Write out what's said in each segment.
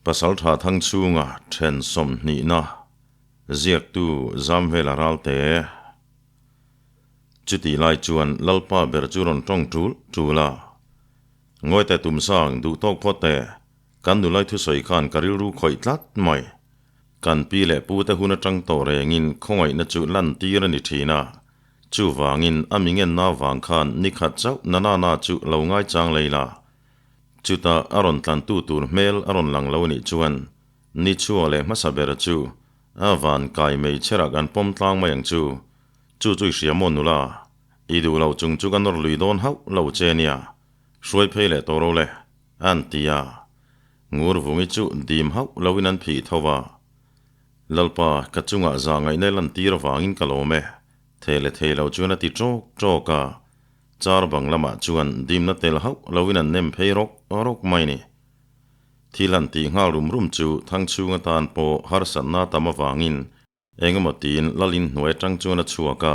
Pasaltha Thangchhunga then sawmhnihna ziaktu Zamvela Ralte. Chutih lai chuan Lalpa ber chu rawn tawng tul tul a. Ngawite tumsang duh tawk phawt teh, kan nulai thusawi khan ka rilru khawih tlat mai. Kan pi leh pute hun atang tawh rengin khawngaihna chu lantir a ni thin a. Chuvangin a mi ngenna vang khan ni khat chauh na na na chu lo ngaichang lei la. Chutah a rawn tlantu tur hmel a rawn lang lo nih chuan ni chhuak leh hmasa ber chu a van kai mei cherah kan pawm tlang mai ang chu. Chu chu i hria maw nula? I duh lo chung chu ka nawr lui dawn hauh lo che nia. Hruai phei leh tawh ro le, an ti a. Ngur vungi chu dim hauh loin an phih tho a. Lalpa, ka chungah zah ngaihna lantir avangin ka lawm e. Thei leh thei lo chuan a ti ṭawk ṭawk a. Char bang lamah chuan dimna tel hauh loin an nem phei rawk rawk mai ni. Thil han tih nghal rum rum chu Thangchhung atan pawh harsatna tam avangin Engemaw tiin Lalin hnuai atang chuan a chhuak a,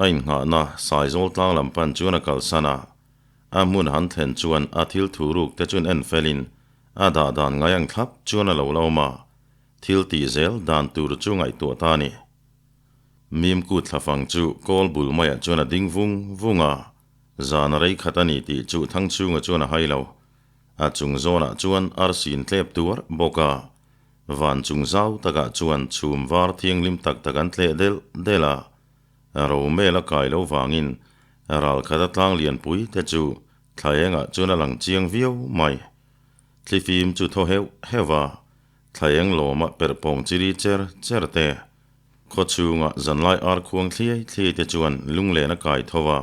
a innghahna Saizawl tlang lam pan chuan a kalsan a. A hmun han thlen chuan a thil thu ruk te chuan en felin a dah dan ngai ang thlap chuan a lo la awm a, thil tih zel dan tur chu ngaihtuah ta a ni. Mim kut thlafang chu kawl bul maiah chuan a ding vung vung a, zan a rei khat a ni tih chu Thangchhunga chuan a hai lo. A chung zawnah chuan arsi in tlep tuar bawk a. Van chung zau takah chuan chhum var thianghlim tak tak an tleh delh delh a, Romel a kai lo vangin ral khata tlang lianpui te chu thla engah chuan a lang chiang viau mai. Thlifim chu thaw heuh heuh a, thla eng lawma perhpawng chiri cher cher te, khaw chhunga zanlai ar khuang thliai thliai te chuan lunglen a kai tho a,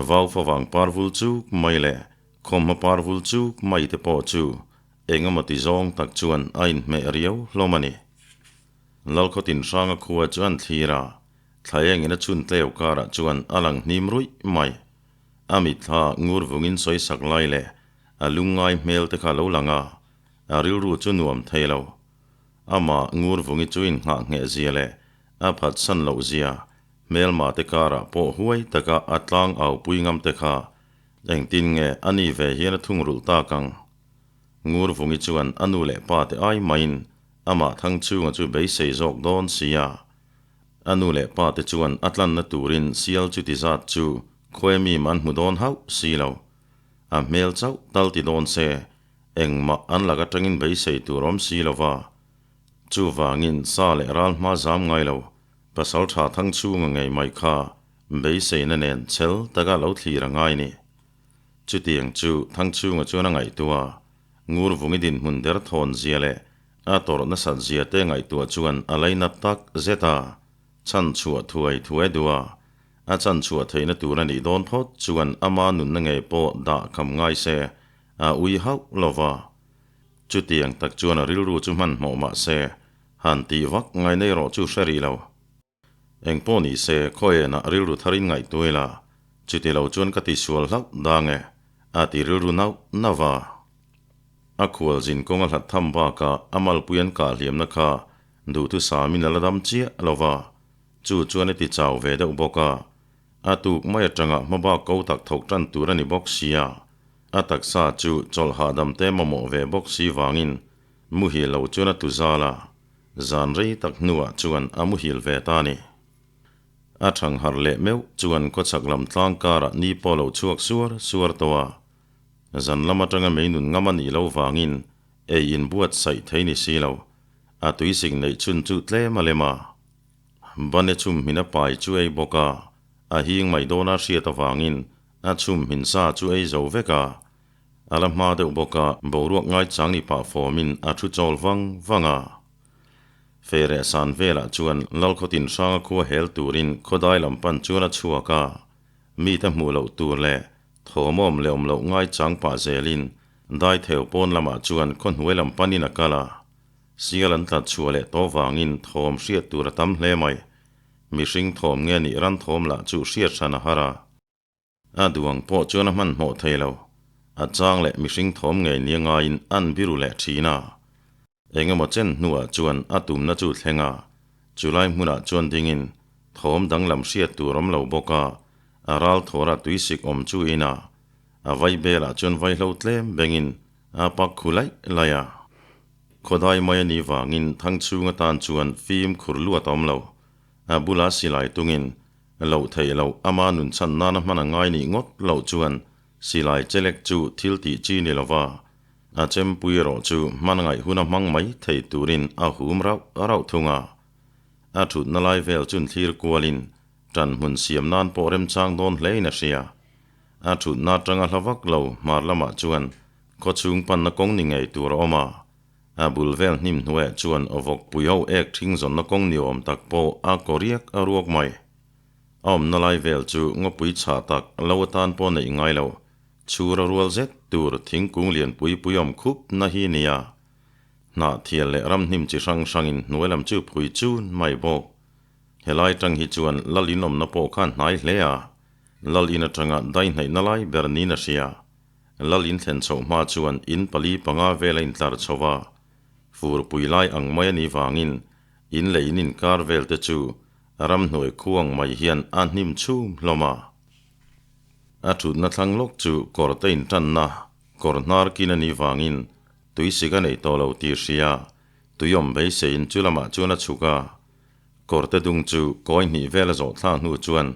vau favang par vul chuk mai leh khawmhma par vul chuk mai te pawh chu Engemaw ti zawng tak chuan a inhmeh riau hlawm a ni. Lalkhawtin hranga khua chu an thlir a, thla engin a chhun tleu karah chuan a lang hnim ruih mai. A mitthla ngur vungin sawi sak lai leh a lungngai hmel te kha lo lang a, a rilru chu nuam thei lo. Amah ngur vungi chu inngah ngheh zia leh a phatsan loh zia hmelma te karah pawh huai taka a tlang au pui ngam te kha engtin nge a ni ve hian a thungrulh tak ang? Ngurvungi chuan a nu leh pa te ai maiin amah Thangchhunga chu beisei zawk dawn si a. A nu leh pa te chuan a tlanna turin sial chuti zat chu khawi mi man hmu dawn hauh si lo. A hmel chauh tal ti dawn se, engmah an lak atangin beisei tur awm si lo va. Chuvangin sa leh ral hma zam ngai lo, Pasaltha Thangchhunga ngei mai kha beiseina nen chhel taka lo thlir a ngai ni. Chutiang chu Thangchhunga chuan a ngaihtuah a, Ngurvungi dinhmun derthawn zia leh a tawrh nasat zia te ngaihtuah chuan a lainat tak zet a, chhan chhuah thuai thuai duh a, a chan chhuah theihna tur a nih dawn phawt chuan ama nunna ngei pawh dah kham ngai se a ui hauh lo va. Chutiang tak chuan a rilru chu hmanhmawh mah se, han tih vak ngai nei rawh chu hre rih lo. Eng pawh ni se, khawienah rilru tharin ngaihtuai la, chuti lo chuan ka tisual hlauh dang e, a ti rilru nauh nauh a. A khual zin kawng a hlat tham bakah a malpui an kah hliamna kha duhthusamin a la dam chiah lo va, chu chuan a ti chau ve deuh bawk a. A tuk mai atanga hmabak ko tak thawk tan tur a ni bawk sia, a taksa chu chawlh hahdam te mamawh ve bawk si vangin muhil lo chuan a tuzal a. Zan rei tak hnuah chuan a muhil ve ta a ni. A thang harh leh meuh chuan khawchhak lam tlang karah ni pawh lo chhuak suar suar tawh a. Zan lam atanga mei nun ngam a nih loh vangin ei in buatsaih thei ni si lo. A tuisik neih chhun chu tlem a lem a. Bane chhum hmin a pai chu ei bawk a, a hing mai dawna hriat avangin a chhum hmin sa chu ei zo vek a. A la hma deuh bawk a, boruak ngaichang ni pah fawmin a thu chawl vang vang a. Feireh san velah chuan Lalkhawtin hranga khua hel turin khawdai lam pan chuan a chhuak a, mite hmuh loh tur leh thawmawm leh awm loh ngaichang pah zelin daitheu pawn lamah chuan khawhnuai lam panin a kal a. Sial an tlat chhuah leh tawh vangin thawm hriat tur a tam hle mai. Mihring thawm nge nih ran thawm lah chu hriat hran a har a. A duang pawh chuan a hmanhmawh thei lo. A chang leh mihring thawm ngei nia ngaiin an biru leh thin a. Engemaw chen hnuah chuan a tumna chu thleng a, chulai hmunah chuan dingin thawm danglam hriat tur awm lo bawk a, a ral thawra tuisik awm chu in a, a vai belah chuan vaihlo tlem bengin a pak khu laih laih a. Khawdai mai a nih vangin Thangchhunga tan chuan fimkhur luat a awm lo. A bula silai tungin loh theih loh ama nun chhan nana hman a ngai nih ngawt loh chuan silai chelek chu thil tih chi ni lova, a chempui erawh chu hman ngaih huna hmang mai thei turin a hum rauh rauh thung a. A thutna lai vel chun thlir kualin ṭan hmun siam nan pawh remchang dawn hlein a hria. A thutna aṭanga hla vak lo hmar lamah chuan khawchhung panna kawng ni ngei tur a awm a. A bul vel hnim hnuaiah chuan vawk pui ho ek ṭhing zawnna kawng ni awm tak pawh a kaw riak a ruak mai. A awmna lai vel chu ngawpui chhah tak lo atan pawh neih ngai lo, chhur a rual zet tur thingkung lian pui pui awm khup na hi nia. Hnah thial leh ramhnim chi hrang hrangin hnuai lam chu phui chun mai bawk. Helai tang hi chuan lal in awmna pawh kha hnai hle a, lal in atanga dai hnaihna lai ber niin a hria. Lal in thlen chhoh hma chuan in pali panga vel a intlar chho a, fur pui lai ang mai a nih vangin in leh in inkar vel te chu ramhnuai khuang mai hian a hnim chhum hlawm a. A thutna thlang lawk chu kawr te intanna kawr hnar kin a nih vangin tui sik a nei tawh lo tih hria tui awm beiseiin chu lamah chuan a chhuk a. Kawr te dung chu kawi hnih vel a zawh thlak hnu chuan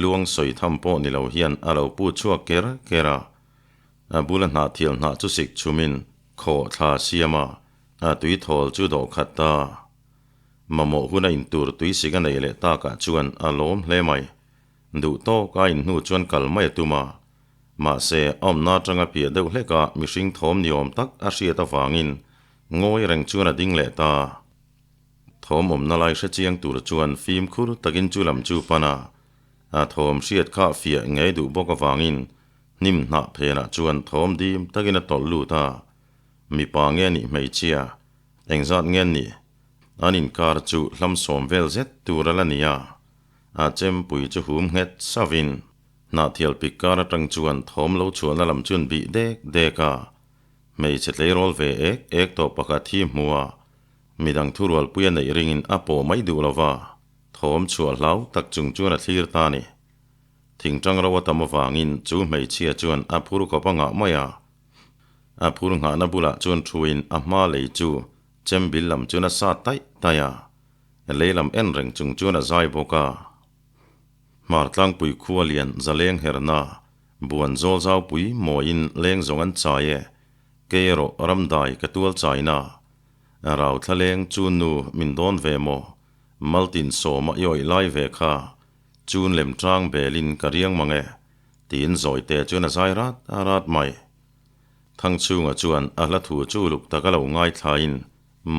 Luang sawi tham pawh ni lo hian a lo pu chhuak ker ker a. A bula hnah thial hnah chu sik chhumin khaw thla siam a, a tui thawl chu dawh khat ta. Mamawh huna intur tui sik a neih leh takah chuan a lawm hle mai. Duh tawk a inhnu chuan kal mai a tum a. Mahse, a awmna atanga piah deuh hleka mihring thawm ni awm tak a hriat avangin ngawi reng chuan a ding leh ta. Thawm awmna lai hre chiang tur chuan fimkhur takin chu lam chu pan a, a thawm hriat kha fiah ngei duh bawk avangin hnim hnah phenah chuan thawm dim takin a tawlh lut a, mipa nge nih hmeichhia, engzat nge nih, an inkar chu hlam sawm vel zet tur a la ni a, a chempui chu hum nghet savin hnahthial pik kar atang chuan thawm lo chhuahna lam chuan bih dek dek a, hmeichhe tleirawl ve ek ek tawh pakhat hi hmu a. Midang thurualpui a neih ringin a pawh mai duh lo va, thawm chhuah hlau tak chung chuan a thlir ta a ni. Thingtang ro a tam avangin chu hmeichhia chuan a phur khawp a ngah mai a. A phur nghahna bulah chuan thuin a hma lei chu chembil lam chuan a sat taih taih a, lei lam en reng chung chuan a zai bawk a. Hmartlangpui khua lian zaleng herna buan zawl zaupui mawiin leng zawng an chai e, kei erawh ramdai ka tual chaina. Rau thlaleng chu nu min dawn ve maw? Maltin sawma i awih lai ve kha chun lem tang belin ka riang mang e, tiin Zawite chuan a zai rat rat mai. Thangchhunga chuan a hla thu chu uluk tak a lo ngaithlain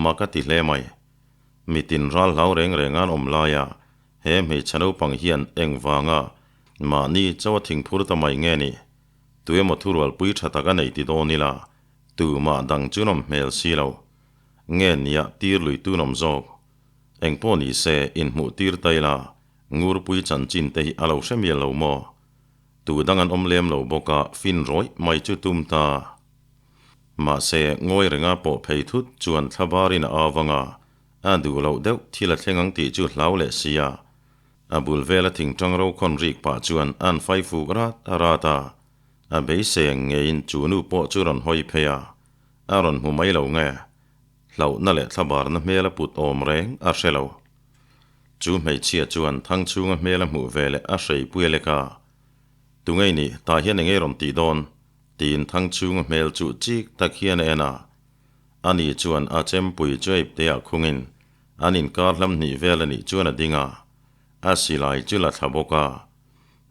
mak a ti hle mai. Mitin ral hlau reng reng an awm laia he hmeichhe naupang hian engvanga mahni chaw a thingphur ta mai nge ni? Tuemaw thurualpui tha tak a nei ti dawn ila Tumah dang chu nawm hmel si lo. Nge nia tir lui tu nawm zawk. Engpawh ni se inhmuh tir ta ila Ngurpui chanchin te hi a lo hre mial lo maw? Tu dang an awm lem lo bawk a fin rawih mai chu tum ta. Mahse ngawi renga pawh phei thut chuan thlabarin a au vang a, a duh loh deuh thil a thleng ang tih chu hlau leh si a. A bul vela thingtang ro khawn rik pah chuan an fai fuk rat rat a. A beisei ang ngeiin chu nu pawh chu rawn hawi phei a, a rawn hmu mai lo nge? Hlauhna leh thlabarna hmel a put awm reng a hre lo. Chu hmeichhia chuan Thangchhunga hmel a hmuh ve leh a hreipui a lek a, Tungei nih, tah hian engei rawn tih dawn? tiin Thangchhunga hmel chu chik tak hian a en a. Ani chuan a chempui chu a ipteah khungin an inkar hlam hnih vel a nih chuan a ding a, a silai chu la thla bawk a.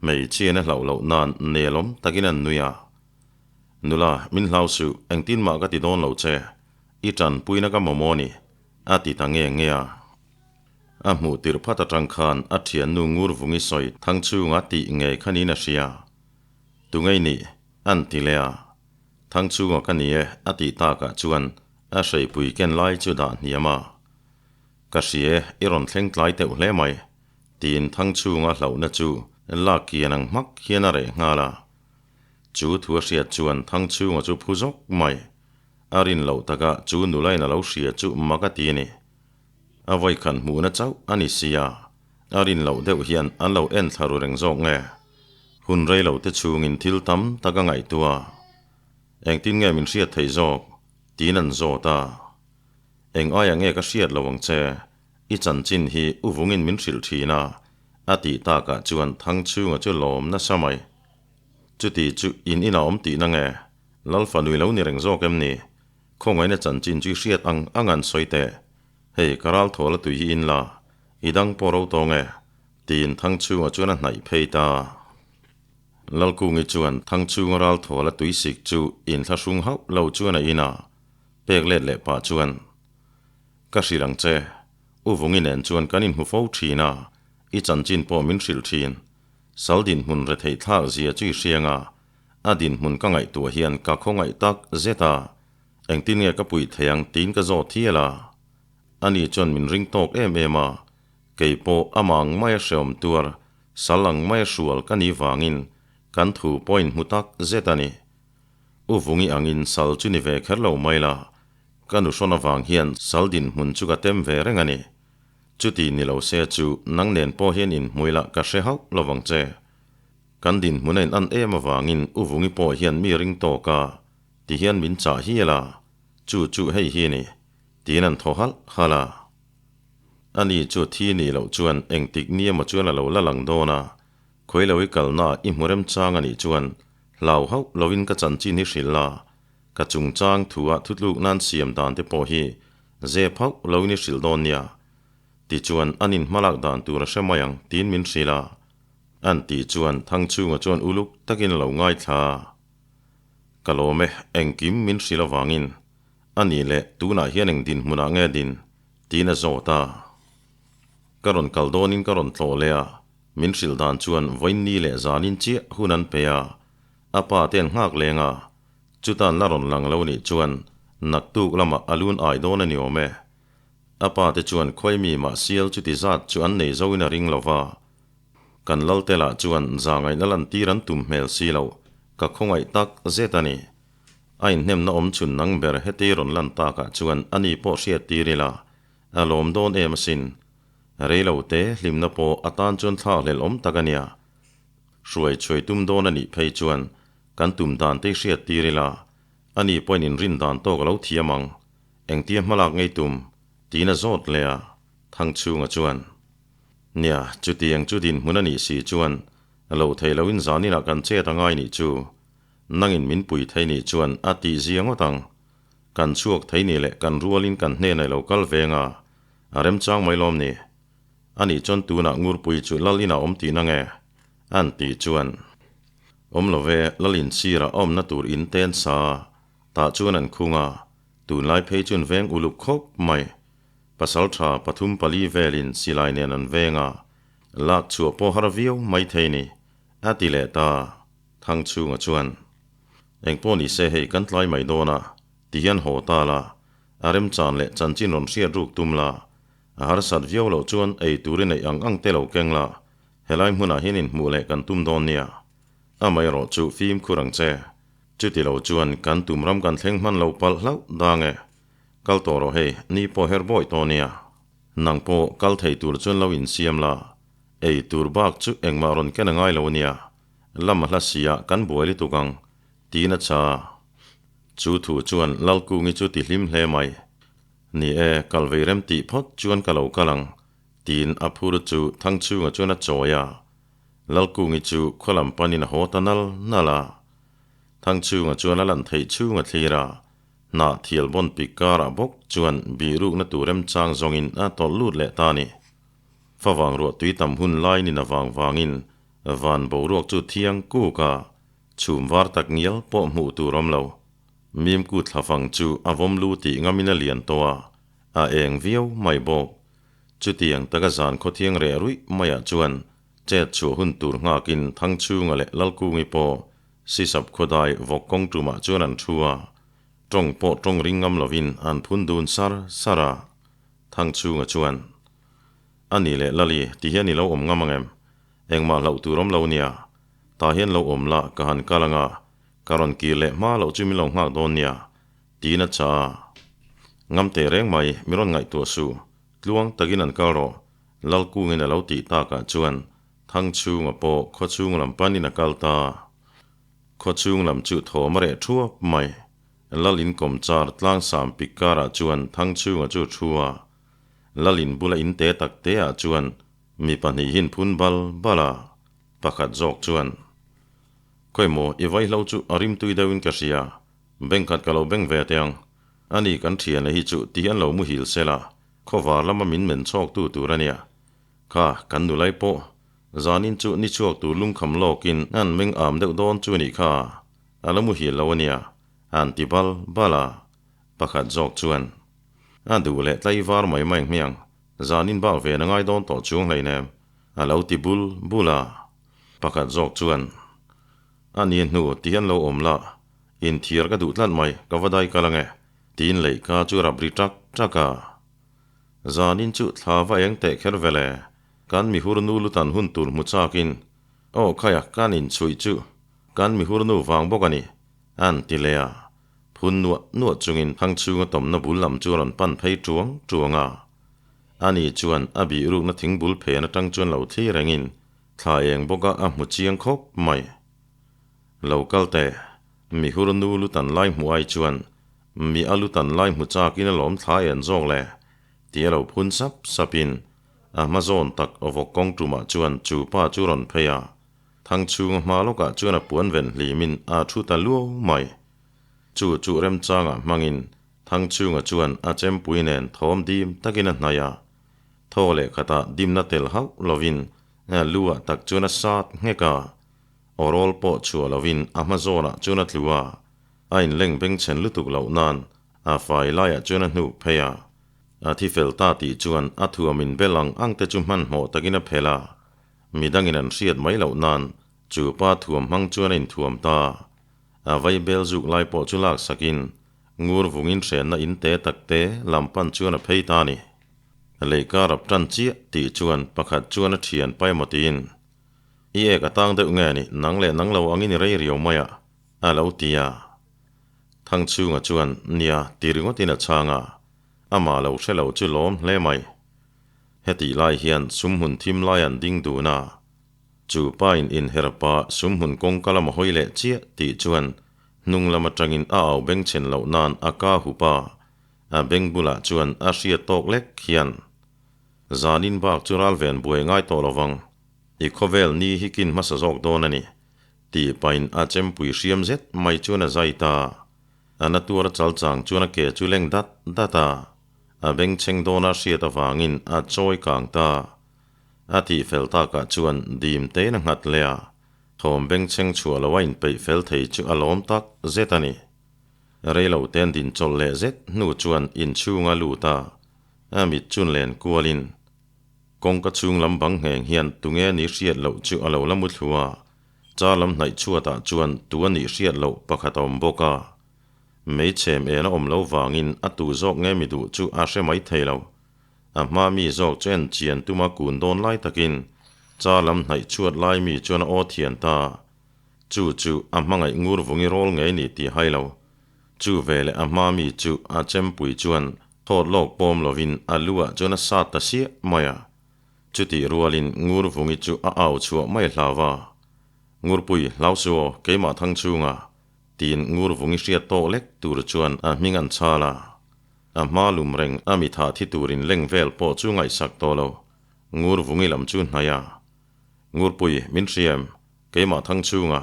Hmeichhian a hlauh loh nan nelawm takin an nui a. Nula, min hlau suh, engtin mah ka ti dawn lo che. I tanpuina ka mamawh ni, a ti ta nge nge a. A hmuh tirh phat atang khan a thiannu ngur vungi sawi thang chhunga tih ngei kha niin a hria. Tungei nih, an ti leh a. Thang chhunga ka ni e, a tih takah chuan a hreipui ken lai chu dah hniam a. Ka hria e, i rawn thleng tlai teuh hle mai. Tiin Thangchhunga hlauhna chu lak kian ang hmak hian a reh nghal a. Chu thu a hriat chuan Thangchhunga chu phu zawk mai. A rin loh taka chu nulain a lo hria chu mak a ti a ni. A vawikhan hmuhna chauh a ni si a, a rin loh deuh hian an lo en thla ru reng zawk nge. Hun rei lo te chhungin thil tam tak a ngaihtuah a. Engtin nge min hriat theih zawk? Tiin an zawt a. Eng aia nge ka hriat lo ang che? I chanchin hi u vungin min hrilh thin a, a tih takah chuan Thangchhunga chu lawm nasa mai. Chuti chu in inah awm tihna nge? Lalfa nui lo ni reng zawk em ni? Khawngaihna chanchin chu i hriat ang ang an sawi teh. Hei, ka ral thawl a tui hi in la, i dang pawh ro tawng e, tiin Thangchhunga chuan a hnaih phei ta. Lalkungi chuan Thangchhunga ral thawl a tui sik chu inthlahrung hauh lo chuan a in a, pek let leh pah chuan, Ka hrilh ang che, U Vungi nen chuan kan inhmu fo thin a, i chanchin pawh min hrilh thin. Sal dinhmun retheih thlak zia chu i hriang a, a dinhmun ka ngaihtuah hian ka khawngaih tak zet a, engtin nge ka puih thei ang tiin ka zawt hial a. Ani chuan min ring tawk em em a, kei pawh amah ang maia hreawm tuar, sal ang maia hrual ka nih vangin kan thu pawh inhmu tak zet a ni. U Vungi angin sal chu ni ve kher lo mai la, ka nu hrawn avang hian sal dinhmun chu ka tem ve reng a ni. Chuti ni lo se chu nang nen pawh hian inhmui la ka hre hauh lo vang che. Kan dinhmun a in an em avangin U Vungi pawh hian mi ring tawk a, ti hian min chah hial a, chu chu hei hi ni, tiin an thaw halh halh a. Ani chu thi nih loh chuan engtik ni emaw chuan a lo la lang dawn a, khawi lo i kalna i hmu remchang a nih chuan hlau hauh lovin ka chanchin hi hrilh la, ka chungchang thua thutluk nan siam dan te pawh hi zep hauh lovin i hrilh dawn nia, tichuan an inhmalak dan tur a hre mai ang tiin min hrilh a. An tih chuan Thangchhunga chuan uluk takin a lo ngaithla. Ka lawm e, engkim min hrilh avangin. A nih leh tunah hian eng dinhmunah nge din? tiin a zawt a. Ka rawn kal dawnin ka rawn tlawh leh a, min hrilh dan chuan vawiin leh zanin chiah hun an pe a, a pa te an nghak leng a, chutan la rawn lang lo nih chuan naktuk lamah a lun ai dawn a ni awm e. A pa te chuan khawi mi mah sial chuti zat chu an nei zoin a ring lo va. Kan Lalte lah chuan zangaihna lantir an tum hmel si loh, ka khawngaih tak zet a ni. A inhnemna awm chhun nang ber heti rawn lan takah chuan ani pawh hriat tir ila, a lawm dawn em asin. Reilo te hlimna pawh a tan chuan thlakhlelh awm tak a nia. Hruai chhuai tum dawn a nih phei chuan kan tum dan te hriat tir ila, ani pawhin inrin dan tawk a lo thiam ang. Engtia hmalak ngei tum? tiin a zawt leh a, Thangchhunga chuan. Nia, chutiang chu dinhmun a nih si chuan lo thei loin zaninah kan chet a ngai nih chu. Nangin min pui thei nih chuan a tih zia ngawt ang. Kan chhuak thei nih leh kan rualin kan hnenah i lo kal veng a, a remchang mai lawm ni. Anih chuan tunah Ngurpui chu lal inah awm tihna nge? An tih chuan. Awm lo ve, lal insirah a awmna tur in ten sa tah chuan an khung a, tunlai phei chuan veng uluk khawp mai. Pasal tha pathum pali velin silai nen an veng a, lak chhuah pawh har viau mai thei ni, a ti leh ta. Thangchhunga chuan, Engpawh ni se hei kan tlai mai dawn a, ti hian haw ta la, a remchan leh chanchin rawn hriat ruk tum la, a harsat viau loh chuan ei turin ei ang ang te lo keng la, helai hmunah hian inhmuh leh kan tum dawn nia. Amaherawh chu fimkhur ang che. Chuti lo chuan kan tum ram kan thleng hman lo palh hlauh dang e. Kal tawh rawh hei, ni pawh her bawi tawh nia. Nang pawh kal thei tur chuan lo insiam la, ei tur bak chu engmah rawn ken a ngai lo nia, lam a hla sia kan buai lutuk ang, tiin a cha. Chu thu chuan Lalkungi chu ti hlim hle mai. Ni e, kal vei rem tih phawt chuan ka lo kal ang, tiin a phur chu Thangchhunga chuan a chawi a. Lalkungi chu khaw lam panin a haw ta nal nal a. Thangchhunga chuan a lan theih chhung a thlir a. Hnah thial bawn pik karah bawk chuan bihrukna tur remchang zawngin a tawlh lut leh ta a ni. Favang ruah tui tam hun lai nin avang vangin van boruak chu thiang kuk a, chhum var tak ngial pawh hmuh tur awm lo. Mimku thlavang chu a vawm lu tih ngamin a lian tawh a, a eng viau mai bawk. Chutiang taka zan khawthiang reh ruih maiah chuan chet chhuah hun tur nghakin Thangchhunga leh Lalkungi pawh Sisap khawdai vawk kawng tumah chuan an thu a, tawng pawh tawng ring ngam lovin an phun dun sar sar a. Thangchhunga chuan, A ni leh Lali, ti hian i lo awm ngam ang em? Engmah hlauh tur awm lo nia. Tah hian lo awm la, ka han kal ang a, ka rawn kir leh hma loh chu min lo nghak dawn nia, tiin a chah a. Ngam teh reng mai, mi rawn ngaihtuah suh, tluang takin an kal rawh, Lalkungin a lo tih takah chuan Thangchhunga pawh khawchhung lam panin a kal ta. Khawchhung lam chu thawm a reh thuap mai. Lal in kawmchar tlangsam pik karah chuan Thangchhunga chu thu a, Lal in bula in te tak te ah chuan mi pahnihin phun bal bal a, pakhat zawk chuan, Khawimaw i vaihlo chu a rimtui deuhin ka hria, bengkhat ka lo beng ve teh ang, ani kan thiana hi chu ti hian lo muhil sela, khawvar lama min men chhawk tu tur a nia. Kha kan nulai pawh zanin chu ni chhuak tur lungkham lawkin an meng am deuh dawn chu a nih kha, a la muhil lo a nia, an ti bal bal a, pakhat zawk chuan, A duh leh tlaivar mai mai hmiang, zanin bak ven a ngai dawn tawh chuang hleinem, a lo ti bul bul a, pakhat zawk chuan, A ni hnu ti hian lo awm la, inthiar ka duh tlat mai, ka va dai kal ange, tiin leihka chu a rap ri ṭak ṭak a. Zanin chu thla va eng teh kher vele, kan mihur nu lutan hun tur hmu chakin, Aw khaia kan inchhuih chu kan mihur nu vang bawk a ni, an ti leh a. Phun nuah nuah chungin thangchhunga tawmna bul lam chu a rawn pan phei tuang tuang a. Ani chuan a bih rukna thingbul phen atang chuan lo thli rengin thla eng bawka a hmu chiang khawp mai. Lo kal teh, mihur nu lutan lai hmuh ai chuan Mi a lutan lai hmu chakin a lawm thla en zawk le, ti a lo phun sap sapin a hma zawn tak vawk kawng tumah chuan chu pa chu rawn phei a, thang chhunga hma lawkah chuan a puan ven hlimin a thu ta luau mai. Chu chu remchangah hmangin thang chhunga chuan a chempui nen thawm dim takin a hnaih a, thaw leh khatah dimna tel hauh lovin lu ah tak chuan a sat nghek a, awrawl pawh chhuah lovin a hma zawnah chuan a tlu a. A inleng bengchhen lutuk loh nan a fai laiah chuan a hnuk phei a. A thi fel ta tih chuan a thuam in bel ang ang te chu hmanhmawh takin a phelh a. Midangin an hriat mai loh nan chu pa thuam hmang chuan a inthuam ta. A vai bel zuk lai pawh chu lak sakin ngur vungin hrenna in te tak te lam pan chuan a phei ta a ni. Leika rap tan chiah tih chuan pakhat chuan a thian paemaw tiin, I ek a tang deuh nge ni, nang leh nang lo angin i rei riau mai a. A lo ti a. Thangchhunga chuan, Nia, ti ringawtin a chhang a. Amah lo hre lo chu lawm hle mai. Hetih lai hian sumhmun thim lai an ding dun a. Chu pain inher pah sumhmun kawngka lam a hawi leh chiah tih chuan hnung lam atangin a au bengchhen loh nan a ka hup a. A beng bulah chuan a hriat tawk lek hian, Zanin bak chu ral ven buai ngai tawh lovang. I khawvel ni hi kin hmasa zawk dawn a ni. Tih pahin a chempui hriam zet mai chuan a zai ta. A na tuar chal chang chuan a ke chu leng dat dat a, a bengchheng dawna hriat avangin a chawi kang ta. A tih fel takah chuan dim tein a nghat leh a, thawm bengchheng chhuah lo a inpeih fel thei chu a lawm tak zet a ni. Reilo ten din chawlh leh zet hnu chuan inchhung a lut a, a mit chun len kualin Kawngka chhung lam bang ngheng hian tunge ni hriat loh chu a lo la mu thlu a, char lam hnaih chhuatah chuan tu a nih hriat loh pakhat a awm bawk a. Meichhem en a awm lo vangin a tu zawk nge mi duh chu a hre mai thei lo. A hma mi zawk chu en chian tuma kun dawn lai takin char lam hnaih chhuat lai mi chuan a aw thian ta. Chu chu a hmangaih ngur vungi rawl ngei ni tih hai lo. Chu veleh a hma mi chu a chempui chuan Thawt lawk pawm lovin a lu ah chuan a sat ta siah mai a. Chutih rualin Ngurvungi chu a au chhuah mai hlau a. Ngurpui, hlau su aw, keimah thang chhunga, tiin Ngurvungi hriat tawk lek tur chuan a hming an chhal a. A hma lum reng a mi thah thi turin leng vel pawh chu ngaihsak tawh lo. Ngurvungi lam chu hnaih a. Ngurpui, min hriam, keimah thang chhunga,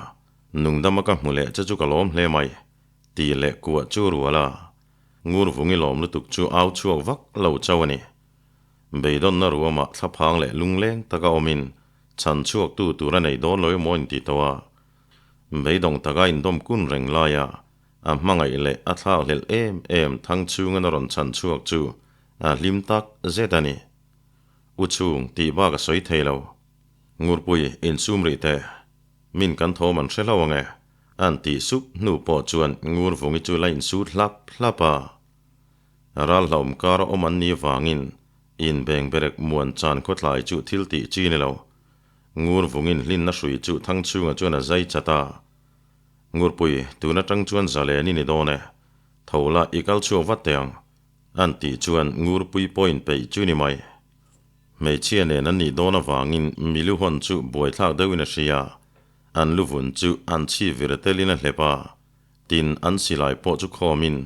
nungdama ka hmu leh che chu ka lawm hle mai, tih leh kuah chu rual a. Ngurvungi lawm lutuk chu au chhuak vak lo chauh a ni. Beidawnna ruamah thlaphang leh lungleng taka awmin chhan chhuaktu tur a nei dawn lo emaw inti tawh a. Beidawng taka indawm kun reng laia a hmangaih leh a thlakhlelh em em thang chhunga na rawn chhan chhuak chu a hlim tak zet a ni. U chhung tih bak a sawi thei lo. Ngurpui insum rih teh. Min kan thawm an hre hlo ang e. An tih sup hnu pawh chuan Ngurvungi chu la insut hlap hlap a. Ral hlauhawm kara awm an nih vangin inbengberek muan chan khawtlai chu thil tih chi ni lo. Ngurvungin hlinna hrui chu Thangchhunga chuan a zai chat a. Ngurpui, tun atang chuan zalen i ni dawn e. Tho la, i kal chhuak vat teh ang. An tih chuan Ngurpui pawh inpeih chu ni mai. Hmeichhia nen an nih dawn avangin milu hawn chu buaithlak deuhin a hria. An luvun chu an chhi vir telin a hlep a. Tin, an silai pawh chu khawmin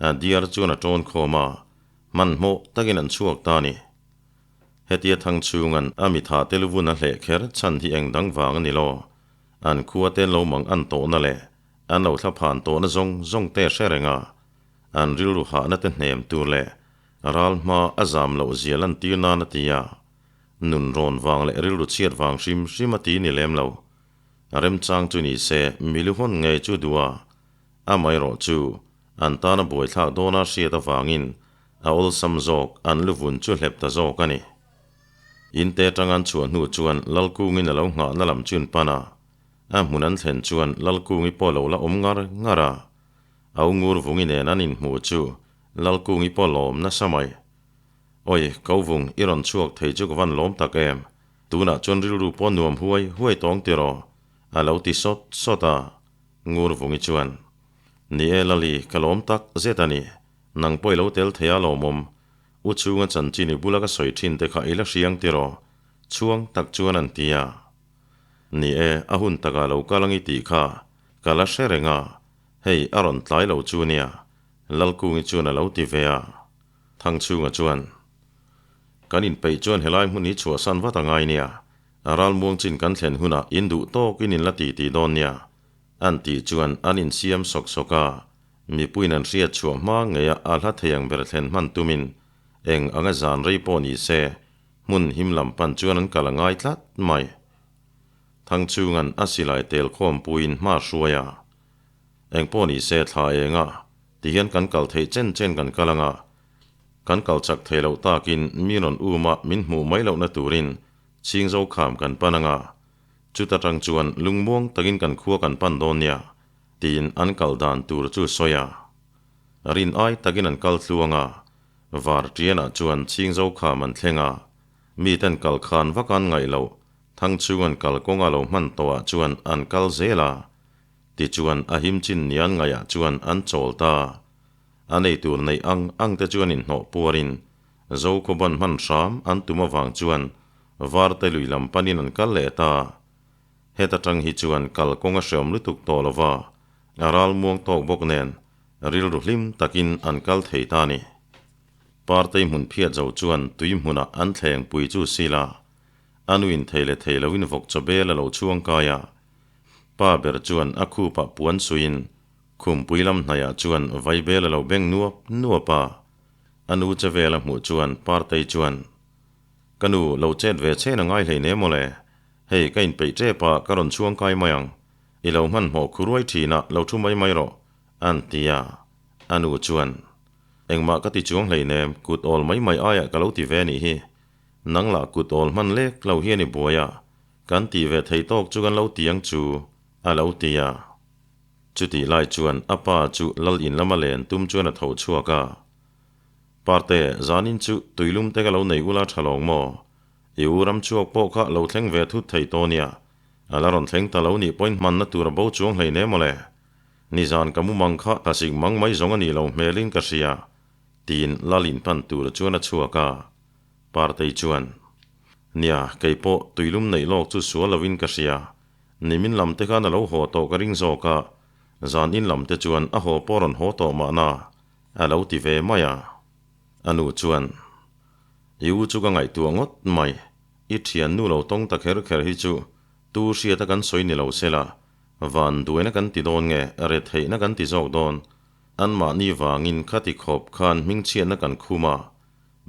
a diar chuan a ṭawn khawm a, hmanhmawh takin an chhuak ta a ni. Hetia thang chhunga'n a mitha te luvun a hleh kher chhan hi eng dang vang a ni lo. An khua te lo mang an tawhna leh an lo thla phan tawhna zawng zawng te hre reng a, an rilru hahna te hnem tur leh ral hma a zam loh zia lantir nan a ti a. Nun rawn vang leh rilru chhiat vang hrim hrim a ti ni lem lo. A remchang chu ni se milu hawn ngei chu duh a, amaherawh chu an tana buaithlak dawna hriat avangin a awlsam zawk an luvun chu hlep ta zawk a ni. In te atang an chhuah hnu chuan Lalkungin a lo nghahna lam chu an pan a, a hmun an thlen chuan Lalkungi pawh lo la awm ngar ngar a, a u ngur vungi nen an inhmu chu Lalkungi pawh lawm nasa mai. Oi, Kauvung, i rawn chhuak thei chu ka van lawm tak em? Tunah chuan rilru pawh nuam huai huai tawng tiraw? A lo ti sawt sawt a, Ngur vungi chuan, Ni e Lali, ka lawm tak zet a ni. Nang pawh i lo tel thei a lawmawm. U chhunga chanchin i bula ka sawi thin te kha i la hriang tiraw? Chhuang tak chuan an ti a. Ni e, a hun takah lo kal ang i tih kha ka la hre reng a, hei a rawn tlai lo chu nia, Lalkungi chuan a lo ti ve a. Thangchhunga chuan, Kan inpeih chuan helai hmun hi chhuahsan vat a ngai nia, a ralmuang chin kan thlen hunah in duh tawkin in la ti ti dawn nia, an tih chuan an insiam sawk sawk a, mipuiin an hriat chhuah hma ngeia a hla thei ang ber thlen hman tumin eng anga zan rei pawh ni se hmun him lam pan chuan an kal a ngai tlat mai. Thangchhunga'n a silai tel khawmpuiin hma hruai a, Eng pawh ni se thla enga Tihian kan kal theih chen chen kan kal anga, kan kal chak thei loh takin mi rawn um a min hmuh mai lohna turin chhingzo kham kan pan anga, chuta tang chuan lungmuang takin kan khua kan pan dawn nia tiin an kal dan tur chu sawi a. Rin ai takin an kal tluang a, var tianah chuan chhingzo kham an thleng a, miten kal khan vak an ngaih loh thangchhung an kal kawnga lo hman tawhah chuan an kal zel a, Tichuan a him chin nian ngaiah chuan an chawl ta. A nei tur neih ang ang te chuan inhnawh puarin Zokhawban hman hram an tum avang chuan Varte lui lam panin an kal leh ta. Heta tang hi chuan kal kawng a hreawm lutuk tawh lo va, a ral muang tawk bawk nen rilru hlim takin an kal thei ta ni. Partei hmun phiat zo chuan tui hmunah an thleng pui chu sila a nuin thei leh thei loin vawk chaw bel a lo chhuang kai a. Pa ber chuan a khupah puan suiin khumpui lam hnaiah chuan vaibel a lo beng nuap nuap a. A nu che vel a hmuh chuan Partei chuan, Ka nu, lo chet ve chen a ngai hlei nem awle. Hei, ka inpeih tep a, ka rawn chhuang kai mai ang. I lo hmanhmawh khuruai thin a, lo thu mai mai rawh, a'n ti a. A nu chuan, Engmah ka ti chuang hlei nem, kut awl mai mai aiah ka lo ti ve nih hi. Nang lah kut awl hman lek lo hian i buai a, Kan tih ve thei tawk chu kan lo ti ang chu, a lo ti a. Chutih lai chuan a pa chu lal in lama len tum chuan a tho chhuak a. Parte, zanin chu tuilum te ka lo nei ula tha lawng maw? I u ram chhuak pawh kha lo thleng ve thut thei tawh nia. A la rawn thleng ta lo nih pawhin hmanna tur a bo chuang hlei ne mawle. Nizan ka mumang kha thlasik mang mai zawng a nih lo hmelin ka hria, tiin lal in pan tur chuan a chhuak a. Partei chuan, Nia, kei pawh tuilum neih lawk chu sual lovin ka hria. Nimin lam te khan a lo haw tawh ka ring zawk a, zan in lam te chuan a haw pawh rawn haw tawh mahna, a lo ti ve mai a. A nu chuan, I u chu ka ngaihtuah ngawt mai, i thian nu lo tawng ta kher kher hi chu tu hriata kan sawi ni lo sela, van duaina kan ti dawn nge, retheihna kan ti zawk dawn, anmahni vangin khati khawp khan hmingchhiatna kan khum a,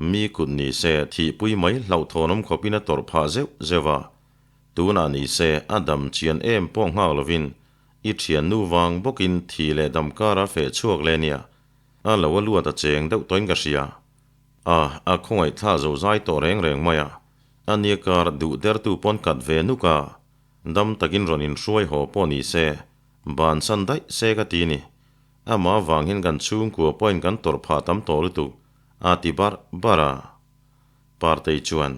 Mi kut ni se thihpui mai hlauhthawnawm khawpin a tawrh phah zeuh zeuh a. Tunah ni se a dam chian em pawh nghak lovin i thiannu vang bawkin thi leh dam kara feh chhuak leh nia. A lo a luat a cheng deuh tawhin ka hria. A, a khawngaih thla zo zai tawh reng reng mai a. A nia kar duh dertu pawn kat ve nuk a. Dam takin rawn inhruai haw pawh ni se bansan daih se ka ti ni. Amah vang hian kan chhungkua pawhin kan tawrh phah tam tawh lutuk a ti barh barh a. Partei chuan,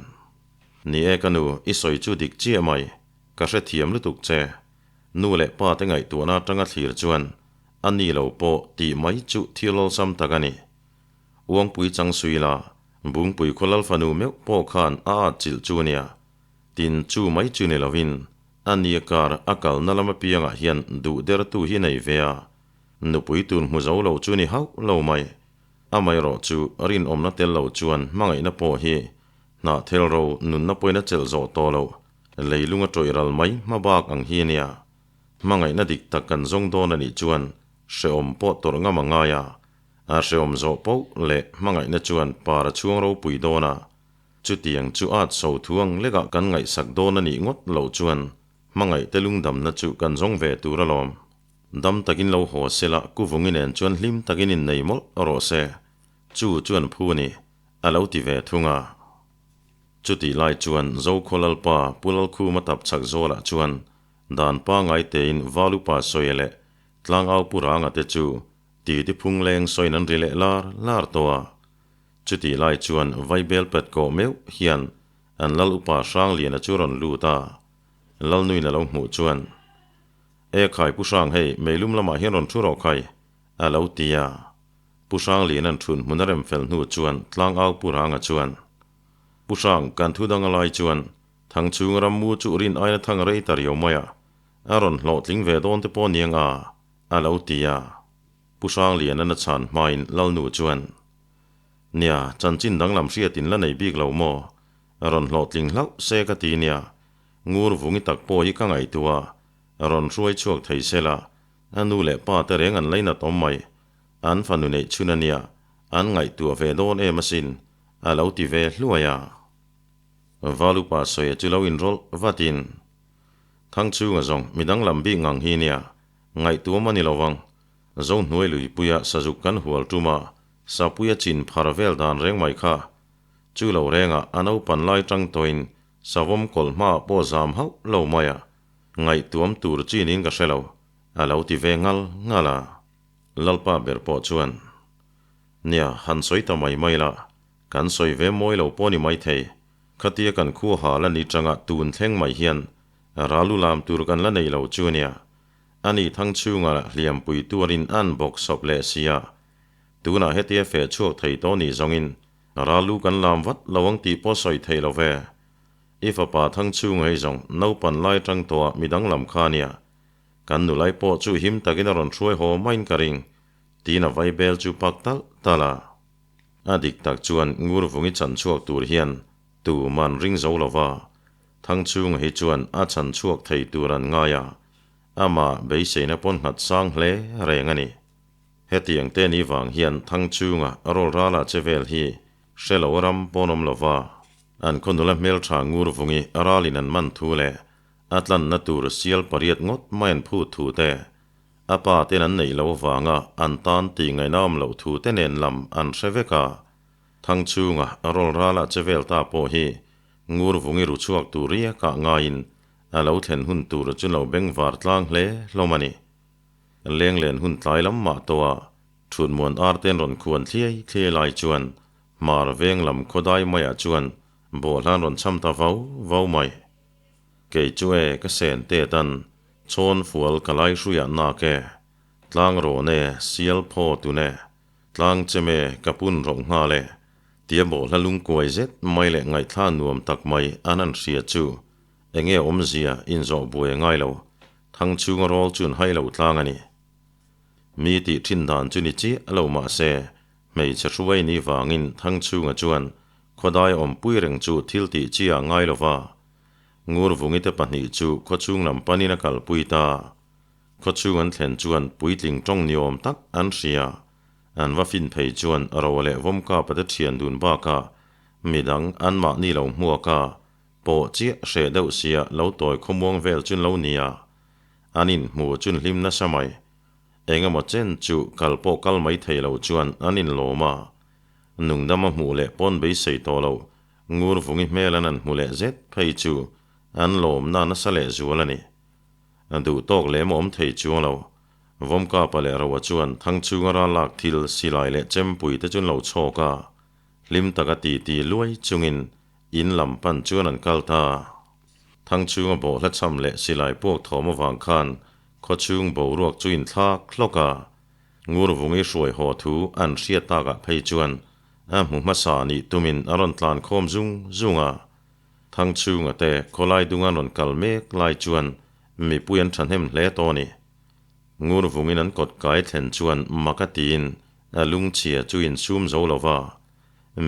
Ni e ka nu, i sawi chu dik chiah mai, ka hrethiam lutuk che. Nu leh pa te ngaihtuahna atanga thlir chuan a ni lo pawh tih mai chu thil awlsam tak a ni. Uangpui chang sui la, Bungpui khaw lal fanu meuh pawh khan a at chilh chu nia. Tin chu mai chu ni lovin a nia kar a kalna lam apiangah hian duh dertu hi nei ve a. Nupui tur hmu zo lo chu ni hauh lo mai. Amaherawhchu, rinawmna tel lo chuan hmangaihna pawh hi hnahthel ro nunna pawhin a chelh zawh tawh loh, leilung a tawih ral mai hma bak ang hi a nia. Hmangaihna dik tak kan zawng dawn a nih chuan hrehawm pawh tawrh ngam a ngai a, a hrehawm zawh poh leh hmangaihna chuan par a chhuang ropui dawn a. Chutiang chu at so thu ang lekah kan ngaihsak dawn a nih ngawt loh chuan hmangaihte lungdamna chu kan zawng ve tur alawm. Dam takin lo haw sela Kuvungi nen chuan hlim takin innei mawlh rawh se, chu chuan phu a ni, a lo ti ve thung a. Chutih lai chuan Zokhaw Lalpa Pu Lalkhuma tap chhak zawlah chuan dan pangngai tein Valupa Sawia leh Tlangau Pu Ranga te chu titi phung leng sawiin an ri leh lar lar tawh a. Chutih lai chuan Vaibel pet kawh meuh hian an Lal Upa Hrangliana chu rawn lut a, Lalnuin a lo hmuh chuan, E khai Pu Hrang hei meilum lamah hian rawn thu rawh khai, a lo ti a. Pu Hrangliana'n thun hmun a rem fel hnu chuan Tlangau Pu Ranga chuan, Pu Hrang, kan thu dang a lai chuan Thangchhung ram mu chu rin aina thang rei ta riau mai a, a rawn hlawhtling ve dawn te pawh niang a, a lo ti a. Pu Hrangliana'n a chhan hmain Lalnu chuan, Nia, chanchin danglam hriatin la nei bik lo maw? Rawn hlawhtling hlauh se ka ti nia, ngur vungi tak pawh hi ka ngaihtuah a, rawn hruai chhuak thei se la, a nu leh pa te reng an lainat awm mai, an fanu neih chhun a nia, an ngaihtuah ve dawn em asin, a lo ti ve hluai a. Valupa sawi chu lo inrawlh vatin, Thangchhunga zawng midang lam bik ngang hi nia, ngaihtuam a ni lo vang, Zohnuai luipuia sazuk kan hual tum a, sapuia chin phar vel dan reng mai kha, Chu lo rengah a naupan lai tang tawhin savawm kawlh hmaah pawh zam hauh lo mai a, ngaihtuam tur chi niin ka hre lo, a lo ti ve ngal ngal a. Lalpa ber pawh chuan, Nia, han sawi ta mai mai la, kan sawi ve mawi lo pawh ni maithei, khatia kan khua hal a ni tanga tun thleng mai hian ralu lam tur kan la nei lo chu nia, ani thang chhunga hliampui tuarin an bawk sawp leh si a, tunah hetia feh chhuak thei tawh ni zawngin Ralu kan lam vat lo ang tih pawh sawi thei lo ve. I fapa Thangchhung hei zawng naupan lai tang tawhah mi danglam kha ania. Kan nulai pawh chu him takin a rawn hruai haw maiin ka ring, tiin a vaibel chu pak talh talh a. A dik tak chuan Ngurvungi chan chhuak tur hian tuman ring zo lo va, Thangchhunga hi chuan a chan chhuak thei tur an ngai a, amah beiseina pawn nghat sang hle reng a ni. Hetiang te ni vang hian Thangchhunga rawlrala che vel hi hre lo ram pawn awm lova, an khaw nula hmeltha Ngurvungi ralin an man thu leh a tlanna tur sial pariat ngawt mai an phut thu te, a pa ten an neih lo vanga an tan tih ngaihna awm loh thu te nen lam an hre vek a. Thangchhunga rawlrala che vel ta pawh hi Ngurvungi ru chhuak tur riakah ngaiin a lo thlen hun tur chu lo bengvar tlang hle hlawm a ni. Lenglen hun tlai lam mah tawh a, Thutmuan ar ten rawn khuan thliai thliai lai chuan Hmar veng lam khawdai maiah chuan bawhhlan rawn cham ta vau vau mai. Kei chu e ka sen te tan chawn fual ka lai hruiah nak e, tlang rawn e sial phaw tun e, tlang chem e ka pun rawh nghal e, tia bawhhla lungkuai zet mai leh ngaihthla nuam tak mai an han hria chu enge awmzia inzawh buai a ngai lo. Thang chhunga rawl chu an hai lo tlang a ni. Mi tih thin dan chu ni chiah lo mah se, hmeichhe hruai ni vangin Thang chhunga chuan khawdai awmpui reng chu thil tih chi ah ngai lo va. Ngurvungi te pahnih chu khawchhung lam panin a kalpui ta. Khawchhung an thlen chuan puitling tawng ni awm tak an hria. An va fin phei chuan ro leh vawmkapa te thian dun bakah midang anmahni lo hmuak a, Pawh chiah hreh deuh sia lo tawi khawmuang vel chun lo nia, an inhmu chun hlim nasa mai. Engemaw chen chu kal pawh kal mai thei lo chuan an inlawm a. Nungdama hmuh leh pawn beisei tawh lo, ngur vungi hmel an han hmu leh zet phei chu an lawmna nasa leh zual a ni. Duh tawk lem awm thei chuang lo. Vawmkapa leh Roa chuan Thangchhunga rallak thil silai leh chempui te chun lo chhawk a, hlim taka titi luai chungin In lam pan chuan an kal ta. Thangchhunga bawhhla cham leh silai puak thawm avang khan khawchhung boruak chu in thlak hlawk a. Ngurvungi hruai haw thu an hriat takah phei chuan a hmu hmasa nih tumin a rawn tlan khawm zung zung a. Thangchhunga te khawlai dunga rawn kal mek lai chuan mipui an thahnem hle tawh a ni. Ngur vungin an kawt kai thlen chuan mak a tiin a lungchhia chu insum zo lo va,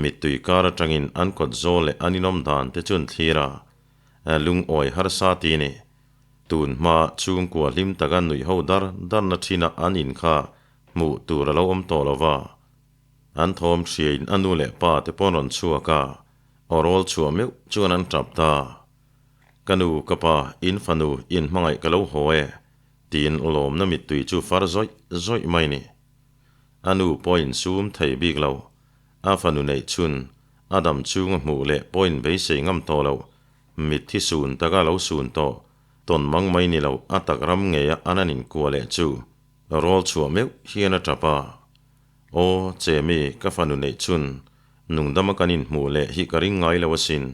mittui kar atangin an kawt zawl leh an inawm dan te chu an thlir a, a lungawi harsa ti ni. Tun hma chhungkua hlim taka nuih ho dar darna thina an in kha hmuh tur a lo awm tawh lo va. An thawm hriain a nu leh pa te pawh an rawn chhuak a, aw rawl chhuah meuh chuan an tap ta. Ka nu, ka pa, in fanu, in hmangaih ka lo haw e, tiin lawmna mittui chu far zawih zawih mai ni. A nu pawh insum thei bik lo, a fanu neih chhun, a dam chhunga hmuh leh pawh inbeisei ngam tawh lo, mitthi sun taka lo sun tawh, tawn mang mai ni lo a tak ram ngeia an an inkuah leh chu rawl chhuah meuh hian a tap a. Aw, Chemi, ka fanu neih chhun, nungdama kan inhmuh leh hi ka ring ngai lo asin.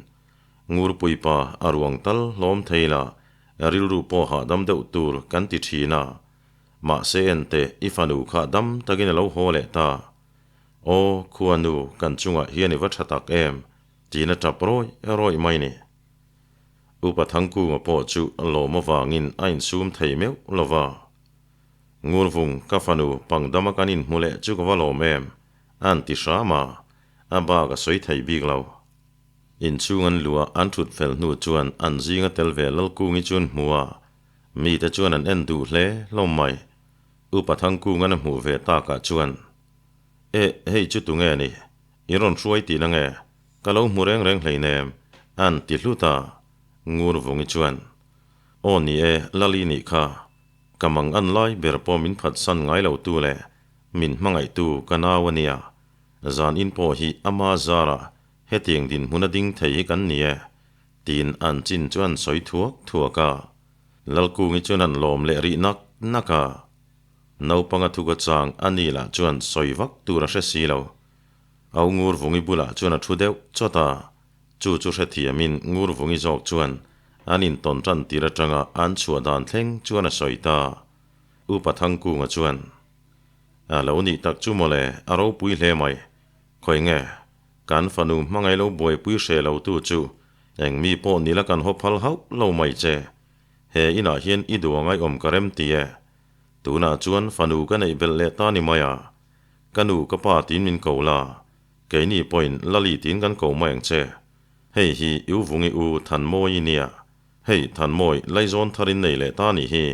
Ngurpui pa a ruang tal hlawm thei la, rilru pawh hahdam deuh tur kan ti thin a. Mahse enteh i fanu kha dam takin a lo haw leh ta. Aw, khuanu kan chungah hian i va tha tak em? tiin a tap rawih rawih mai ni. Upa Thangkunga pawh chu lawm avangin a insum thei meuh lo va. Ngurvung ka fanu pangdama kan inhmu leh chu ka va lawm em? a an ti hram a, a bak a sawi thei bik lo. Inchhung an luh a an thut fel hnu chuan an zinga tel ve Lalkungi chu an hmu a, mite chuan an en duh hle hlawm mai. Upa Thangkunga'n a hmuh ve takah chuan, Eh, hei chu tunge ni? I rawn hruai tihna nge? Ka lo hmu reng reng hleinem, an ti hlut a. Ngurvungi chuan, Aw ni e, Lali nih kha. Ka mang an lai ber pawh min phatsan ngai lo tu leh min hmangaih tu ka nau a nia. Zan in pawh hi ama zarah hetiang dinhmun a ding thei hi kan ni e, tiin an chin chu an sawi thuak thuak a. Lalkungi chuan an lawm leh rih nak nak a. Naupanga thuka chang a ni lah chuan sawi vak tur a hre si lo. Au Ngurvungi bulah chuan a thu deuh chawt a. Chu chu hrethiamin Ngurvungi zawk chuan an intawn tan tir atanga an chhuah dan thleng chuan a sawi ta. Upa Thangkunga chuan, A lo nih tak chu mawle, a ropui hle mai. Khawi nge? Kan fanu hmangaih lo buaipui hre lo tu chu eng mi pawh nila kan haw phal hauh lo mai che. He inah hian i duh angai awm ka rem ti e. Tunah chuan fanu ka neih belh leh ta ni mai a. Ka nu ka pa tiin min ko la, keini pawhin Lali tiin kan ko mai ang che. Hei hi i u vungi u Thanmawi i nia. Hei Thanmawi laizawn tharin nei leh ta nih hi,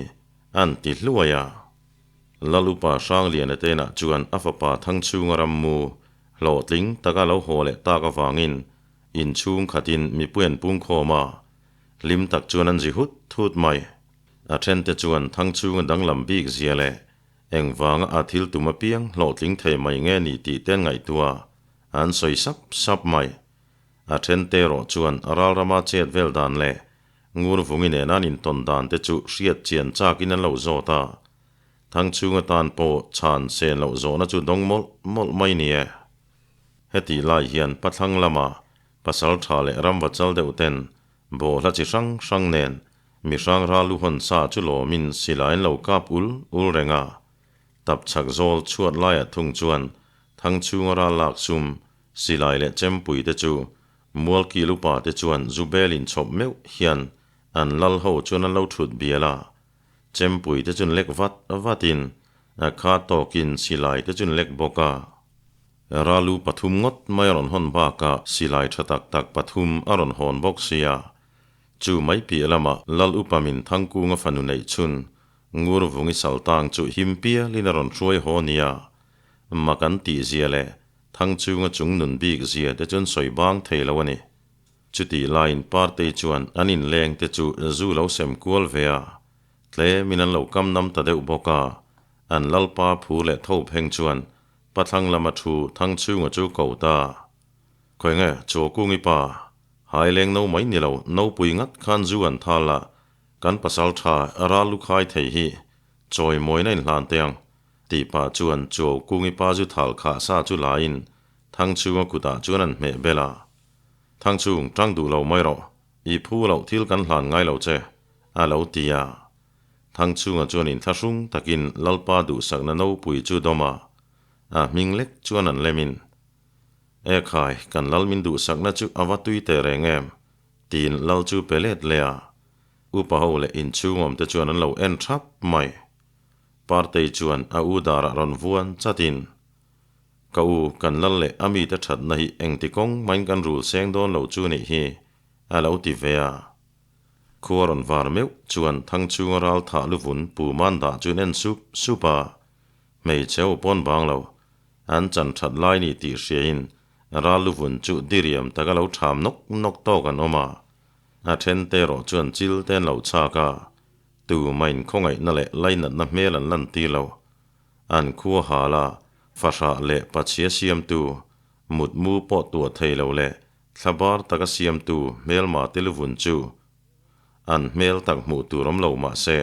an ti hluai a. Lalupa Hrangliana tenah chuan a fapa Thangchhunga rammu hlawhtling taka lo haw leh tak avangin inchhung khatin mipui an pungkhawm a, hlim tak chuan an zi hut hut mai. A thente chuan Thangchhunga danglam bik zia leh engvanga a thil tum apiang hlawhtling thei mai nge ni tih te an ngaihtuah a, an sawi sap sap mai. A thente erawh chuan ralrama chet vel dan leh Ngurvungi nena an intawn dan te chu hriat chian chakin an lo zawt a, Thangchhunga tan pawh chhan sen loh zawhna chu dawng mawlh mawlh mai ni e. Hetih lai hian pathlang lama pasal tha leh ramva chal deuh ten bawhhla chi hrang hrang nen mi hrang ral lu hawn sa chu lawmin silai an lo kap ul ul reng a. Tap chhak zawl chhuat laiah thung chuan Thangchhunga ral lak sum silai leh chempui te chu Mualkil upa te chuan Zubel inchhawp meuh hian an lal ho chuan an lo thut bial a, chempui te chun lek vat vatin a kha tawkin silai te chun lek bawk a. Ralu pathum ngawt mai a rawn hawn bakah silai tha tak tak pathum a rawn hawn bawk sia. Chu mai piah lamah lal upa min Thangkunga fanu neih chhun Ngurvungi saltang chu him pialin a rawn hruai haw nia. Mak an tih zia leh Thangchhunga chung nun bik zia te chuan sawi bang thei lo a ni. Chutih laiin Partei chuan an inleng te chu zu lo sem kual ve a, tlemin an lo kam nam ta deuh bawk a, an lalpa phu leh tho pheng chuan pathlang lama thu Thangchhunga chu ko ta. Khawi nge, Chawkungi pa, haileng no mai ni lo, nopui ngat khan zu an thal a, kan pasal tha ral lu khai thei hi chawi mawina inhlan teh ang. Tih pah chuan Chuau Kungi pa zu thal khah sa chu laiin Thangchhunga kutah chuan an hmeh bel a. Thangchhung, tang duh lo mai rawh, i phu loh thil kan hlan ngai lo che, a lo ti a. Thangchhunga chuan inthlahrung takin Lalpa duhsakna nopui chu dawm a, a hming lek chuan an lemin, E khai, kan lal min duhsakna chu a va tui teh reng em? tiin lal chu pe let leh a. Upa ho leh inchhungawmte chuan an lo en thap mai. Partei chuan a u darah rawn vuan chatin, Ka u, kan lal leh a mite thatna hi engti kawng mahin kan rul seng dawn lo chu nih hi, a lo ti ve a. Khua rawn var meuh chuan Thangchhunga ral thah luvun pu man dah chuan en sup sup a, hmeichhe ho pawn bang lo, an chan that lai ni tih hriain ral luvun chu diriam taka lo tham nawk nawk tawk an awm a, a then te erawh chuan chil te an lo chhak a, tu main khawngaihna leh lainatna hmel an lan tir lo. An khua hal a, fahrah leh pachhia siamtu, mutmu pawh tuah thei lo leh Thlabar taka siamtu hmelma te luvun chu an hmel tak hmuh tur awm lo mah se,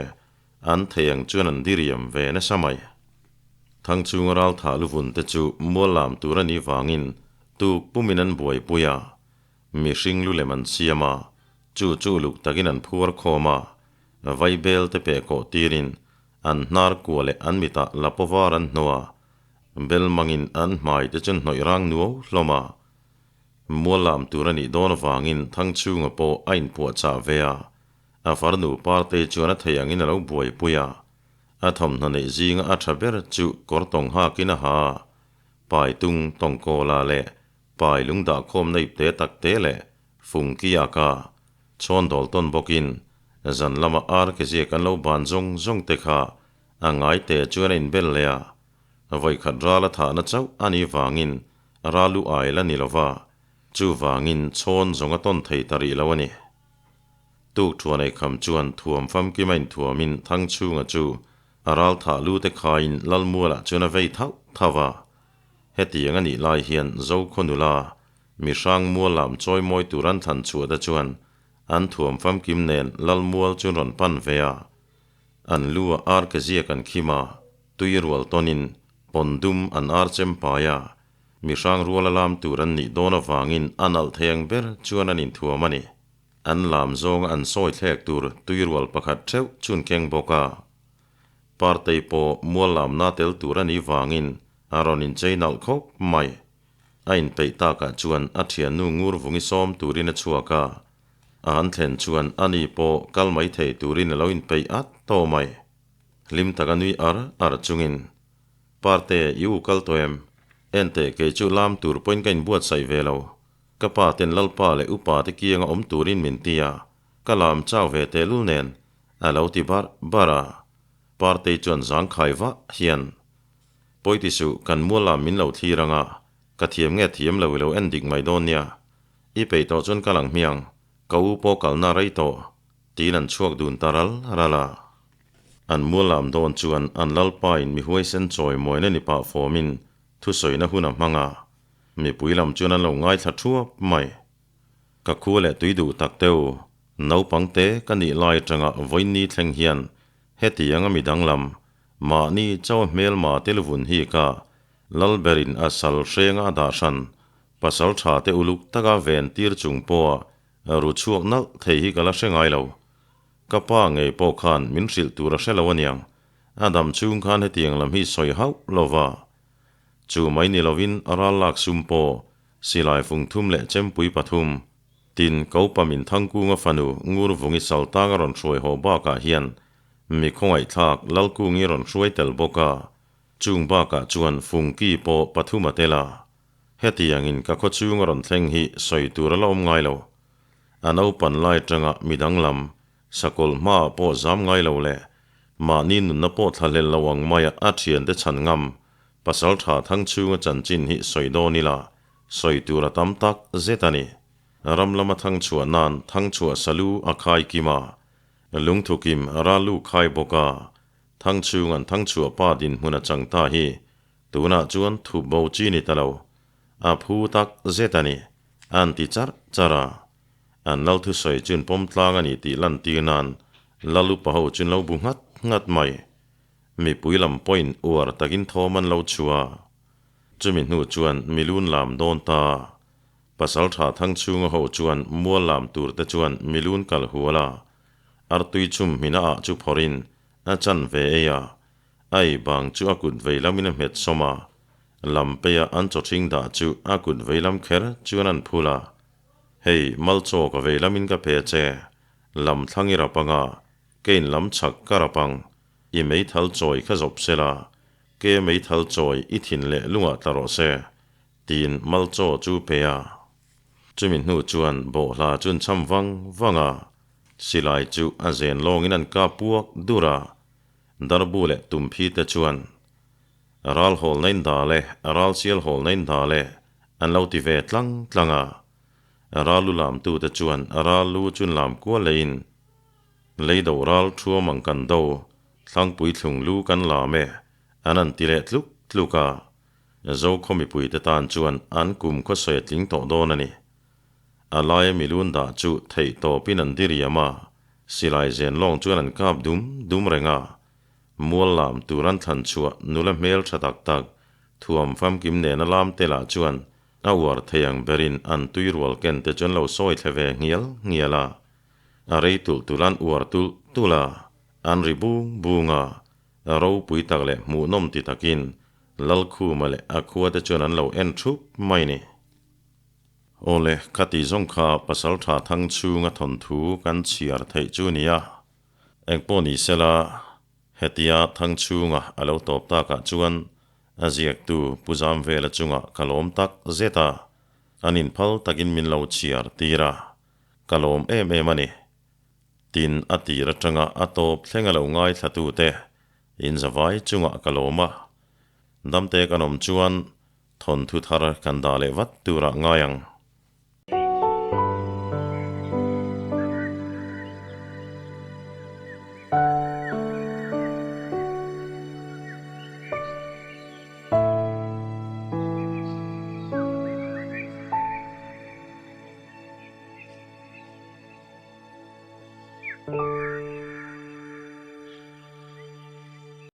an thei ang chuan an diriam ve nasa mai. Thangchhunga ralthah luvun te chu mual lam tur a nih vangin tuk pumin an buaipui a, mihring lu lem an siam a, chu chu uluk takin an phuar khawm a, vaibel te peh kawh tirin an hnar kua leh an mitah lapaw var an hnawh a, bel mangin an hmai te chu an hnawih rang nuau hlawm a. Mual lam tur a nih dawn avangin Thangchhunga pawh a inpuahchah ve a, a farnu Partei chuan a thei angin a lo buaipui a. A thawmhnaw neih zinga a tha ber chu kawr tawng hakin a ha a, pai tung tawngkawla leh pai lung dahkhawmna ipte takte leh fungki a ka chhawn dawl tawn bawkin zan lama ar ke ziak an lo ban zawng zawng te kha a ngaite chuan a inbel leh a. Vawikhat ral a thahna chauh a nih vangin Ralu ai la ni lova, chuvangin chhawn zawng a tawn thei ta rih lo a ni. Tuk thuan ei kham chuan thuam famkim a inthuamin Thangchhunga chu a ral thah lu te khaiin Lalmualah chuan a vei thauh thauh a. Hetiang a nih lai hian Zokhaw nula, mihrang mual lam chawi mawi tur an thlan chhuah te chuan an thuam famkim nen Lalmual chu rawn pan ve a. An lu a ar ke ziak an khim a, tui rual tawnin Pawn dum an ar chem pai a, mi hrang ruala lam tur an nih dawn avangin a nalh thei ang ber chuan an inthuam a ni. An lam zawnga an sawi thlek tur tuirual pakhat theuh chun keng bawk a. Partei pawh mual lamna tel tur a nih vangin a rawn inchei nalh khawp mai. A inpeih takah chuan a thiannu ngur vungi sawm turin a chhuak a. A han thlen chuan ani pawh kal mai thei turin a lo inpeih at tawh mai. Hlim taka nui ar ar chungin, Parte, i u kal tawh em? Enteh, kei chu lam tur pawhin ka inbuatsaih ve lo. Ka pa ten Lalpa leh upa te kianga awm turin min ti a, ka lam chau ve tehlul nen, a lo ti barh barh a. Partei chuan zangkhai vah hian, Pawiti suh, kan mual lam min lo thlir ang a, ka thiam nge thiam lo i lo en dik mai dawn nia. I peih tawh chuan ka lang hmiang, ka u pawh kalna rei tawh, tiin an chhuak dun ta ral ral a. An mual lam dawn chuan an lalpain mi huaisen chawimawi na ni pah fawmin thusawina hun a hmang a, mipui lam chuan an lo ngaithla thuap mai. Ka khu leh tui duh tak teu, naupang te ka nih lai atanga vawiinni thleng hian hetianga mi danglam, mahni chaw hmelma tel vun hi ka lalberin a sal hrenga a dah hran, pasal tha te uluk taka ven tir chung pawha ru chhuak nalh thei hi ka la hre ngai lo. Ka pa ngei pawh khan min hrilh tur a hre lo aniang, a dam chhung khan hetiang lam hi sawi hauh lo va. Chu mai ni lovin a ral lak sum pawh silai fung thum leh chempui pathum, tin Kopa min Thangkunga fanu Ngurvungi Saltang a rawn hruai haw bakah hian mi khawngaihthlak Lalkungi rawn hruai tel bawk a, chung bakah chuan fungki pawh pathum a tel a. Hetiangin ka khawchhung a rawn thleng hi sawi tur a la awm ngai lo. A naupan lai atanga mi danglam, sakawlh hmaah pawh zam ngai lo leh mahni nunna pawh thlahlel lo ang maia a thiante chhan ngam, pasal tha thang chhunga chanchin hi sawi dawn ila, sawi tur a tam tak zet a ni. Ram lama thang chhuah nan thang chhuah salu a khai kim a, lungthukim ralu khai bawk a, thang chhung an thang chhuah pa dinhmun a chang ta hi tunah chuan thup bo chi ni ta lo, a phu tak zet a ni. An ti charh charh a, an lal thusawi chun pawm tlang a ni tih lantir nan lal upa ho chun lo bu nghat nghat mai. Mipui lam pawhin uar takin thawm an lo chhuah a, chumi hnu chuan milun lam dawn ta. Pasal tha thang chhunga ho chuan mual lam tur te chuan milun kal hual a, artui chum hmina ah chu phawrhin a chan ve ei a, a ei bang chu a kut vei lamin a hmet sawm a, Lampeia an chawthing dah chu a kut veilam kher chuan an phul a, Hei, Malchaw ka veilamin ka pe che, lam thlang i rap anga, kein lam chhak ka rap ang. I meithal chawi kha zawp sela, ke meithal chawi i thin leh lungah tla rawh se, tiin Malchaw chu pe a. Chumi hnu chuan bawhhla chu an cham vang vang a, silai chu a zen lawngin an kap puak dur a, darbu leh tumphi te chuan Ral hawl na in dal e, ral sial hawl na in dal e, an lo ti ve tlang tlang a. Ral lu lamtute chuan ral lu chu an lam kual leiin, Lei do ral thuam ang kan do, thlangpui thlung lu kan lam e, an han ti leh tluk tluk a. Zokhaw mipuite tan chuan an kum khawsawi a tling tawh dawn a ni. A laia milun dah chu theih tawpin an diriam a, silai zen lawng chuan an kap dum dum reng a. Mual lam tur an thlan chhuah nula hmel tha tak tak thuam famkim nena lam te lah chuan a uar thei ang berin an tui rual ken te chu an lo sawi thle ve nghial nghial a. A rei tulh tulh an uar tulh tulh a, an ri bung bung a, ropui tak leh hmuhnawm ti takin Lalkhuma leh a khua te chuan an lo en thup mai ni. Awle, khati zawng kha Pasaltha Thangchhunga thawnthu kan chhiar theih chu nia. Engpawh ni sela, hetia Thangchhunga a lo tawp takah chuan a ziaktu Pu Zamvela chungah ka lawm tak zet a, an inphal takin min lo chhiar tir a, ka lawm em em a ni. Tin, a tir atanga a tawp thleng a lo ngaithlatute inzavai chungah ka lawm a, damte kan awm chuan thawnthu thar kan dah leh vat turah ngai ang.